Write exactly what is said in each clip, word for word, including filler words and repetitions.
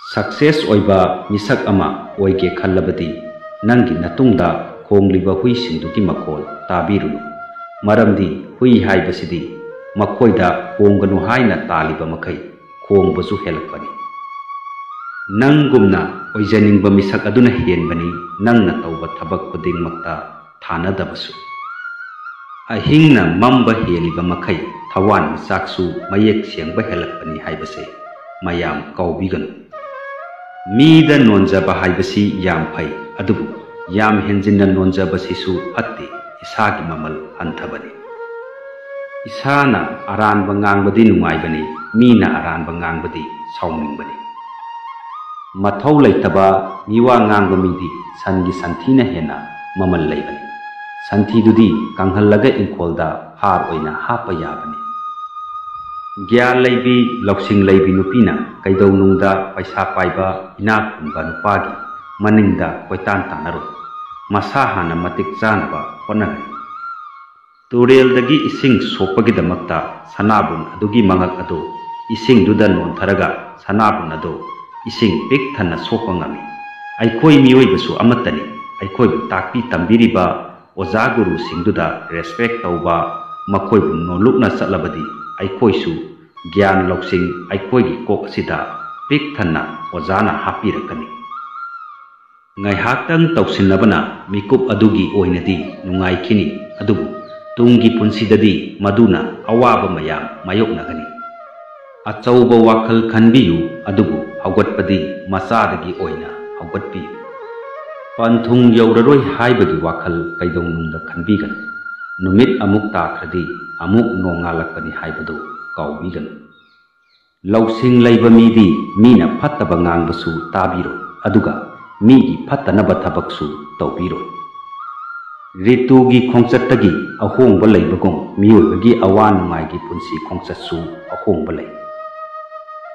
Success ꯑꯣꯏꯕ ꯃꯤꯁꯛ ꯑꯃ ꯑꯣꯏꯒꯦ ꯈꯜꯂꯕꯗꯤ, ꯅꯪꯒꯤ ꯅꯇꯨꯡꯗ ꯈꯣꯡꯂꯤꯕ ꯍꯨꯏꯁꯤꯡꯗꯨꯒꯤ ꯃꯈꯣꯜ ꯇꯥꯕꯤꯔꯨꯅꯨ, ꯃꯔꯝꯗꯤ ꯍꯨꯏ ꯍꯥꯏꯕꯁꯤꯗꯤ ꯃꯈꯣꯏꯗ ꯈꯣꯡꯒꯅꯨ ꯍꯥꯏꯅ ꯇꯥꯜꯂꯤꯕ ꯃꯈꯩ ꯈꯣꯡꯕꯁꯨ ꯍꯦꯜꯂꯛꯄꯅꯤ꯫ ꯅꯪꯒꯨꯝꯅ ꯑꯣꯏꯖꯅꯤꯡꯕ ꯃꯤꯁꯛ ꯑꯗꯨꯅ ꯍꯦꯟꯕꯅꯤ, ꯅꯪꯅ ꯇꯧꯕ ꯊꯕꯛ ꯈꯨꯗꯤꯡꯃꯛꯇ ꯊꯥꯅꯗꯕꯁꯨ꯫ ꯑꯍꯤꯡꯅ ꯃꯝꯕ ꯍꯦꯜꯂꯤꯕ ꯃꯈꯩ ꯊꯋꯥꯟꯃꯤꯆꯥꯛꯁꯨ ꯃꯌꯦꯛ ꯁꯦꯡꯕ ꯍꯦꯜꯂꯛꯄꯅꯤ ꯍꯥꯏꯕꯁꯦ ꯃꯌꯥꯝ ꯀꯥꯎꯕꯤꯒꯅꯨ꯫ ꯃꯤꯗ ꯅꯣꯟꯖꯕ ꯍꯥꯏꯕꯁꯤ ꯌꯥꯝ ꯐꯩ, ꯑꯗꯨꯕꯨ ꯌꯥꯝ ꯍꯦꯟꯖꯤꯟꯅ ꯅꯣꯟꯖꯕꯁꯤꯁꯨ ꯐꯠꯇꯦ, ꯏꯁꯥꯒꯤ ꯃꯃꯜ ꯍꯟꯊꯕꯅꯤ꯫ ꯏꯁꯥꯅ ꯑꯔꯥꯟꯕ ꯉꯥꯡꯕꯗꯤ ꯅꯨꯡꯉꯥꯏꯕꯅꯤ, ꯃꯤꯅ ꯑꯔꯥꯟꯕ ꯉꯥꯡꯕꯗꯤ ꯁꯥꯎꯅꯤꯡꯕꯅꯤ꯫ ꯃꯊꯧ ꯂꯩꯇꯕ ꯃꯤꯋꯥ ꯉꯥꯡꯕ ꯃꯤꯗꯤ ꯁꯟꯒꯤ ꯁꯟꯊꯤꯅ ꯍꯦꯟꯅ ꯃꯃꯜ ꯂꯩꯕꯅꯤ꯫ ꯁꯟꯊꯤꯗꯨꯗꯤ ꯀꯪꯍꯜꯂꯒ ꯏꯪꯈꯣꯜꯗ ꯍꯥꯔ ꯑꯣꯏꯅ ꯍꯥꯞꯄ ꯌꯥꯕꯅꯤ꯫ ꯒ꯭ꯌꯥꯟ ꯂꯩꯕꯤ, ꯂꯧꯁꯤꯡ ꯂꯩꯕꯤ ꯅꯨꯄꯤꯅ ꯀꯩꯗꯧꯅꯨꯡꯗ ꯄꯩꯁꯥ ꯄꯥꯏꯕ ꯏꯅꯥꯛ ꯈꯨꯟꯕ ꯅꯨꯄꯥꯒꯤ ꯃꯅꯤꯡꯗ ꯀꯣꯏꯇꯥꯟ ꯇꯥꯟꯅꯔꯣꯏ꯫ ꯃꯁꯥ ꯍꯥꯟꯅ ꯃꯇꯤꯛ ꯆꯥꯅꯕ ꯍꯣꯠꯅꯒꯅꯤ꯫ ꯇꯨꯔꯦꯜꯗꯒꯤ ꯏꯁꯤꯡ ꯁꯣꯛꯄꯒꯤꯗꯃꯛꯇ ꯁꯅꯥꯕꯨꯟ ꯑꯗꯨꯒꯤ ꯃꯉꯛ ꯑꯗꯨ ꯏꯁꯤꯡꯗꯨꯗ ꯅꯣꯟꯊꯔꯒ ꯁꯅꯥꯕꯨꯟ ꯑꯗꯨ ꯏꯁꯤꯡ ꯄꯤꯛ ꯊꯟꯅ ꯁꯣꯛꯄ ꯉꯝꯃꯤ꯫ ꯑꯩꯈꯣꯏ ꯃꯤꯑꯣꯏꯕꯁꯨ ꯑꯃꯠꯇꯅꯤ꯫ ꯑꯩꯈꯣꯏꯕꯨ ꯇꯥꯛꯄꯤ ꯇꯝꯕꯤꯔꯤꯕ ꯑꯣꯖꯥ ꯒꯨꯔꯨꯁꯤꯡꯗꯨꯗ ꯔꯦꯁꯄꯦꯛ ꯇꯧꯕ, ꯃꯈꯣꯏꯕꯨ ꯅꯣꯜꯂꯨꯛꯅ ꯆꯠꯂꯕꯗꯤ ꯑꯩꯈꯣꯏꯁꯨ ꯒ꯭ꯌꯥꯟ ꯂꯧꯁꯤꯡ ꯑꯩꯈꯣꯏꯒꯤ ꯀꯣꯛ ꯑꯁꯤꯗ ꯄꯤꯛ ꯊꯟꯅ ꯑꯣꯖꯥꯅ ꯍꯥꯞꯄꯤꯔꯛꯀꯅꯤ꯫ ꯉꯥꯏꯍꯥꯛꯇꯪ ꯇꯧꯁꯤꯟꯅꯕꯅ ꯃꯤꯀꯨꯞ ꯑꯗꯨꯒꯤ ꯑꯣꯏꯅꯗꯤ ꯅꯨꯡꯉꯥꯏꯈꯤꯅꯤ, ꯑꯗꯨꯕꯨ ꯇꯨꯡꯒꯤ ꯄꯨꯟꯁꯤꯗꯗꯤ ꯃꯗꯨꯅ ꯑꯋꯥꯕ ꯃꯌꯥꯝ ꯃꯥꯌꯣꯛꯅꯒꯅꯤ꯫ ꯑꯆꯧꯕ ꯋꯥꯈꯜ ꯈꯟꯕꯤꯌꯨ, ꯑꯗꯨꯕꯨ ꯍꯧꯒꯠꯄꯗꯤ ꯃꯆꯥꯗꯒꯤ ꯑꯣꯏꯅ ꯍꯧꯒꯠꯄꯤꯌꯨ꯫ ꯄꯟꯊꯨꯡ ꯌꯧꯔꯔꯣꯏ ꯍꯥꯏꯕꯒꯤ ꯋꯥꯈꯜ ꯀꯩꯗꯧꯅꯨꯡꯗ ꯈꯟꯕꯤꯒꯅꯨ꯫ ꯅꯨꯃꯤꯠ ꯑꯃꯨꯛ ꯇꯥꯈ꯭ꯔꯗꯤ ꯑꯃꯨꯛ ꯅꯣꯡꯉꯥꯜꯂꯛꯄꯅꯤ ꯍꯥꯏꯕꯗꯨ ꯀꯥꯎꯕꯤꯒꯅꯨ꯫ ꯂꯧꯁꯤꯡ ꯂꯩꯕ ꯃꯤꯗꯤ ꯃꯤꯅ ꯐꯠꯇꯕ ꯉꯥꯡꯕꯁꯨ ꯇꯥꯕꯤꯔꯣꯏ, ꯑꯗꯨꯒ ꯃꯤꯒꯤ ꯐꯠꯇꯅꯕ ꯊꯕꯛꯁꯨ ꯇꯧꯕꯤꯔꯣꯏ꯫ ꯔꯤꯇꯨꯒꯤ ꯈꯣꯡꯆꯠꯇꯒꯤ ꯑꯍꯣꯡꯕ ꯂꯩꯕꯒꯨꯝ ꯃꯤꯑꯣꯏꯕꯒꯤ ꯑꯋꯥ ꯅꯨꯡꯉꯥꯏꯒꯤ ꯄꯨꯟꯁꯤ ꯈꯣꯡꯆꯠꯁꯨ ꯑꯍꯣꯡꯕ ꯂꯩ꯫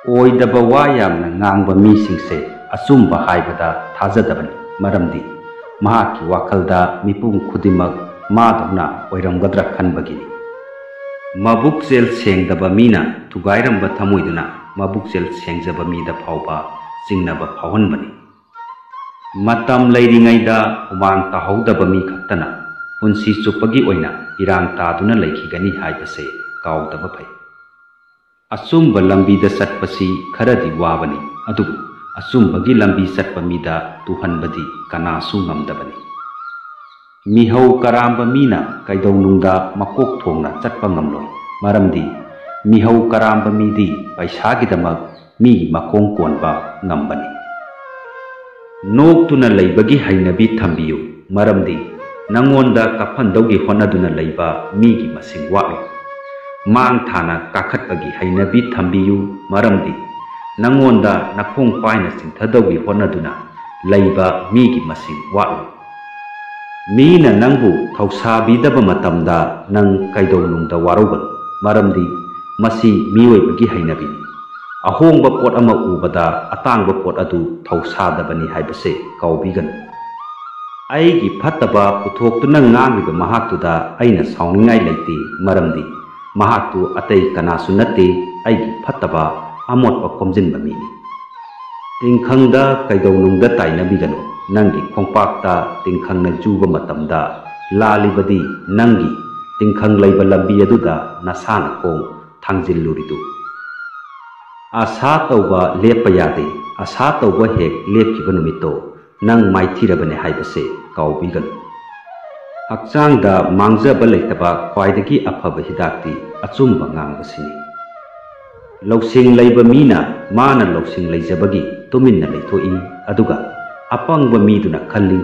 ꯑꯣꯏꯗꯕ ꯋꯥ ꯌꯥꯝꯅ ꯉꯥꯡꯕ ꯃꯤꯁꯤꯡꯁꯦ ꯑꯆꯨꯝꯕ ꯍꯥꯏꯕꯗ ꯊꯥꯖꯗꯕꯅꯤ, ꯃꯔꯝꯗꯤ ꯃꯍꯥꯛꯀꯤ ꯋꯥꯈꯜꯗ ꯃꯤꯄꯨꯝ ꯈꯨꯗꯤꯡꯃꯛ ꯃꯥꯗꯧꯅ ꯑꯣꯏꯔꯝꯒꯗ꯭ꯔꯥ ꯈꯟꯕꯒꯤꯅꯤ꯫ ꯃꯕꯨꯛꯆꯦꯜ ꯁꯦꯡꯗꯕ ꯃꯤꯅ ꯊꯨꯒꯥꯏꯔꯝꯕ ꯊꯃꯣꯏꯗꯨꯅ ꯃꯕꯨꯛꯆꯦꯜ ꯁꯦꯡꯖꯕ ꯃꯤꯗ ꯐꯥꯎꯕ ꯆꯤꯡꯅꯕ ꯐꯥꯎꯍꯟꯕꯅꯤ꯫ ꯃꯇꯝ ꯂꯩꯔꯤꯉꯩꯗ ꯍꯨꯃꯥꯡ ꯇꯥꯍꯧꯗꯕ ꯃꯤ ꯈꯛꯇꯅ ꯄꯨꯟꯁꯤ ꯆꯨꯞꯄꯒꯤ ꯑꯣꯏꯅ ꯏꯔꯥꯡ ꯇꯥꯗꯨꯅ ꯂꯩꯈꯤꯒꯅꯤ ꯍꯥꯏꯕꯁꯦ ꯀꯥꯎꯗꯕ ꯐꯩ꯫ ꯑꯆꯨꯝꯕ ꯂꯝꯕꯤꯗ ꯆꯠꯄꯁꯤ ꯈꯔꯗꯤ ꯋꯥꯕꯅꯤ, ꯑꯗꯨꯕꯨ ꯑꯆꯨꯝꯕꯒꯤ ꯂꯝꯕꯤ ꯆꯠꯄ ꯃꯤꯗ ꯇꯨꯍꯟꯕꯗꯤ ꯀꯅꯥꯁꯨ ꯉꯝꯗꯕꯅꯤ꯫ ꯃꯤꯍꯧ ꯀꯔꯥꯝꯕ ꯃꯤꯅ ꯀꯩꯗꯧꯅꯨꯡꯗ ꯃꯀꯣꯛ ꯊꯣꯡꯅ ꯆꯠꯄ ꯉꯝꯂꯣꯏ, ꯃꯔꯝꯗꯤ ꯃꯤꯍꯧ ꯀꯔꯥꯝꯕ ꯃꯤꯗꯤ ꯄꯩꯁꯥꯒꯤꯗꯃꯛ ꯃꯤꯒꯤ ꯃꯈꯣꯡ ꯀꯣꯟꯕ ꯉꯝꯕꯅꯤ꯫ ꯅꯣꯛꯇꯨꯅ ꯂꯩꯕꯒꯤ ꯍꯩꯅꯕꯤ ꯊꯝꯕꯤꯌꯨ, ꯃꯔꯝꯗꯤ ꯅꯪꯉꯣꯟꯗ ꯀꯞꯐꯟꯗꯧꯒꯤ ꯍꯣꯠꯅꯗꯨꯅ ꯂꯩꯕ ꯃꯤꯒꯤ ꯃꯁꯤꯡ ꯋꯥꯠꯂꯣꯏ꯫ ꯃꯥꯡ ꯊꯥꯅ ꯀꯥꯈꯠꯄꯒꯤ ꯍꯩꯅꯕꯤ ꯊꯝꯕꯤꯌꯨ, ꯃꯔꯝꯗꯤ ꯅꯪꯉꯣꯟꯗ ꯅꯈꯣꯡ ꯄꯥꯏꯅ ꯆꯤꯡꯊꯗꯧꯒꯤ ꯍꯣꯠꯅꯗꯨꯅ ꯂꯩꯕ ꯃꯤꯒꯤ ꯃꯁꯤꯡ ꯋꯥꯠꯂꯣꯏ꯫ ꯃꯤꯅ ꯅꯪꯕꯨ ꯊꯧꯁꯥꯕꯤꯗꯕ ꯃꯇꯝꯗ ꯅꯪ ꯀꯩꯗꯧꯅꯨꯡꯗ ꯋꯥꯔꯧꯒꯅꯨ, ꯃꯔꯝꯗꯤ ꯃꯁꯤ ꯃꯤꯑꯣꯏꯕꯒꯤ ꯍꯩꯅꯕꯤꯅꯤ꯫ ꯑꯍꯣꯡꯕ ꯄꯣꯠ ꯑꯃ ꯎꯕꯗ ꯑꯇꯥꯡꯕ ꯄꯣꯠ ꯑꯗꯨ ꯊꯧꯁꯥꯗꯕꯅꯤ ꯍꯥꯏꯕꯁꯦ ꯀꯥꯎꯕꯤꯒꯅꯨ꯫ ꯑꯩꯒꯤ ꯐꯠꯇꯕ ꯄꯨꯊꯣꯛꯇꯨꯅ ꯉꯥꯡꯂꯤꯕ ꯃꯍꯥꯛꯇꯨꯗ ꯑꯩꯅ ꯁꯥꯎꯅꯤꯡꯉꯥꯏ ꯂꯩꯇꯦ, ꯃꯔꯝꯗꯤ ꯃꯍꯥꯛꯇꯨ ꯑꯇꯩ ꯀꯅꯥꯁꯨ ꯅꯠꯇꯦ, ꯑꯩꯒꯤ ꯐꯠꯇꯕ ꯑꯃꯣꯠꯄ ꯈꯣꯝꯖꯤꯟꯕ ꯃꯤꯅꯤ꯫ ꯇꯤꯡꯈꯪꯗ ꯀꯩꯗꯧꯅꯨꯡꯗ ꯇꯥꯏꯅꯕꯤꯒꯅꯨ꯫ ꯅꯪꯒꯤ ꯈꯣꯡꯄꯥꯛꯇ ꯇꯤꯡꯈꯪꯅ ꯌꯨꯕ ꯃꯇꯝꯗ ꯂꯥꯜꯂꯤꯕꯗꯤ ꯅꯪꯒꯤ ꯇꯤꯡꯈꯪ ꯂꯩꯕ ꯂꯝꯕꯤ ꯑꯗꯨꯗ ꯅꯁꯥꯅ ꯈꯣꯡ ꯊꯥꯡꯖꯤꯜꯂꯨꯔꯤꯗꯨ꯫ ꯑꯁꯥ ꯇꯧꯕ ꯂꯦꯞꯄ ꯌꯥꯗꯦ, ꯑꯁꯥ ꯇꯧꯕ ꯍꯦꯛ ꯂꯦꯞꯈꯤꯕ ꯅꯨꯃꯤꯠꯇꯣ ꯅꯪ ꯃꯥꯏꯊꯤꯔꯕꯅꯦ ꯍꯥꯏꯕꯁꯦ ꯀꯥꯎꯕꯤꯒꯅꯨ꯫ ꯍꯛꯆꯥꯡꯗ ꯃꯥꯡꯖꯕ ꯂꯩꯇꯕ ꯈ꯭ꯋꯥꯏꯗꯒꯤ ꯑꯐꯕ ꯍꯤꯗꯥꯛꯇꯤ ꯑꯆꯨꯝꯕ ꯉꯥꯡꯕꯁꯤꯅꯤ꯫ ꯂꯧꯁꯤꯡ ꯂꯩꯕ ꯃꯤꯅ ꯃꯥꯅ ꯂꯧꯁꯤꯡ ꯂꯩꯖꯕꯒꯤ ꯇꯨꯃꯤꯟꯅ ꯂꯩꯊꯣꯛꯏ, ꯑꯗꯨꯒ ꯑꯄꯪꯕ ꯃꯤꯗꯨꯅ ꯈꯜꯂꯤ,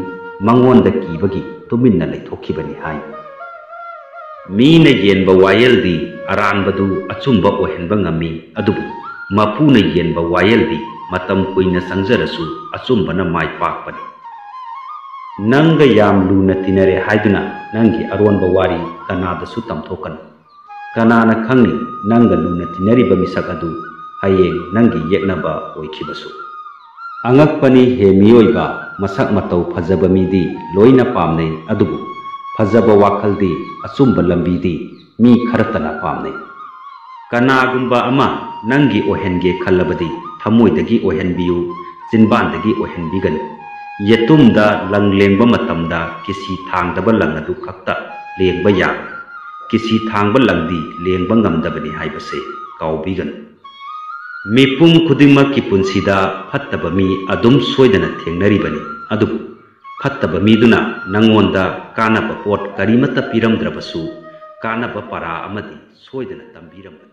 ꯃꯉꯣꯟꯗ ꯀꯤꯕꯒꯤ ꯇꯨꯃꯤꯟꯅ ꯂꯩꯊꯣꯛꯈꯤꯕꯅꯤ ꯍꯥꯏ꯫ ꯃꯤꯅ ꯌꯦꯟꯕ ꯋꯥꯌꯦꯜꯗꯤ ꯑꯔꯥꯟꯕꯗꯨ ꯑꯆꯨꯝꯕ ꯑꯣꯏꯍꯟꯕ ꯉꯝꯃꯤ, ꯑꯗꯨꯕꯨ ꯃꯄꯨꯅ ꯌꯦꯟꯕ ꯋꯥꯌꯦꯜꯗꯤ ꯃꯇꯝ ꯀꯨꯏꯅ ꯆꯪꯖꯔꯁꯨ ꯑꯆꯨꯝꯕꯅ ꯃꯥꯏ ꯄꯥꯛꯄꯅꯤ꯫ ꯅꯪꯒ ꯌꯥꯝ ꯂꯨꯅ ꯇꯤꯟꯅꯔꯦ ꯍꯥꯏꯗꯨꯅ ꯅꯪꯒꯤ ꯑꯔꯣꯟꯕ ꯋꯥꯔꯤ ꯀꯅꯥꯗꯁꯨ ꯇꯝꯊꯣꯛꯀꯅꯨ꯫ ꯀꯅꯥꯅ ꯈꯪꯅꯤ ꯅꯪꯒ ꯂꯨꯅ ꯇꯤꯟꯅꯔꯤꯕ ꯃꯤꯁꯛ ꯑꯗꯨ ꯍꯌꯦꯡ ꯅꯪꯒꯤ ꯌꯦꯛꯅꯕ ꯑꯣꯏꯈꯤꯕꯁꯨ꯫ ꯑꯉꯛꯄꯅꯤ ꯍꯦ ꯃꯤꯑꯣꯏꯕ, ꯃꯁꯛ ꯃꯇꯧ ꯐꯖꯕ ꯃꯤꯗꯤ ꯂꯣꯏꯅ ꯄꯥꯝꯅꯩ, ꯑꯗꯨꯕꯨ ꯐꯖꯕ ꯋꯥꯈꯜꯗꯤ, ꯑꯆꯨꯝꯕ ꯂꯝꯕꯤꯗꯤ ꯃꯤ ꯈꯔꯇꯅ ꯄꯥꯝꯅꯩ꯫ ꯀꯅꯥꯒꯨꯝꯕ ꯑꯃ ꯅꯪꯒꯤ ꯑꯣꯏꯍꯟꯒꯦ ꯈꯜꯂꯕꯗꯤ ꯊꯃꯣꯏꯗꯒꯤ ꯑꯣꯏꯍꯟꯕꯤꯌꯨ, ꯆꯤꯟꯕꯥꯟꯗꯒꯤ ꯑꯣꯏꯍꯟꯕꯤꯒꯅꯨ꯫ ꯌꯦꯇꯨꯝꯗ ꯂꯪ ꯂꯦꯡꯕ ꯃꯇꯝꯗ ꯀꯤꯁꯤ ꯊꯥꯡꯗꯕ ꯂꯪ ꯑꯗꯨ ꯈꯛꯇ ꯂꯦꯡꯕ ꯌꯥꯕꯅꯤ꯫ ꯀꯤꯁꯤ ꯊꯥꯡꯕ ꯂꯪꯗꯤ ꯂꯦꯡꯕ ꯉꯝꯗꯕꯅꯤ ꯍꯥꯏꯕꯁꯦ ꯀꯥꯎꯕꯤꯒꯅꯨ꯫ ꯃꯤꯄꯨꯝ ꯈꯨꯗꯤꯡꯃꯛꯀꯤ ꯄꯨꯟꯁꯤꯗ ꯐꯠꯇꯕ ꯃꯤ ꯑꯗꯨꯝ ꯁꯣꯏꯗꯅ ꯊꯦꯡꯅꯔꯤꯕꯅꯤ, ꯑꯗꯨꯕꯨ ꯐꯠꯇꯕ ꯃꯤꯗꯨꯅ ꯅꯪꯉꯣꯟꯗ ꯀꯥꯟꯅꯕ ꯄꯣꯠ ꯀꯔꯤꯃꯠꯇ ꯄꯤꯔꯝꯗ꯭ꯔꯕꯁꯨ, ꯀꯥꯟꯅꯕ ꯄꯔꯥ ꯑꯃꯗꯤ ꯁꯣꯏꯗꯅ ꯇꯝꯕꯤꯔꯝꯒꯅꯤ꯫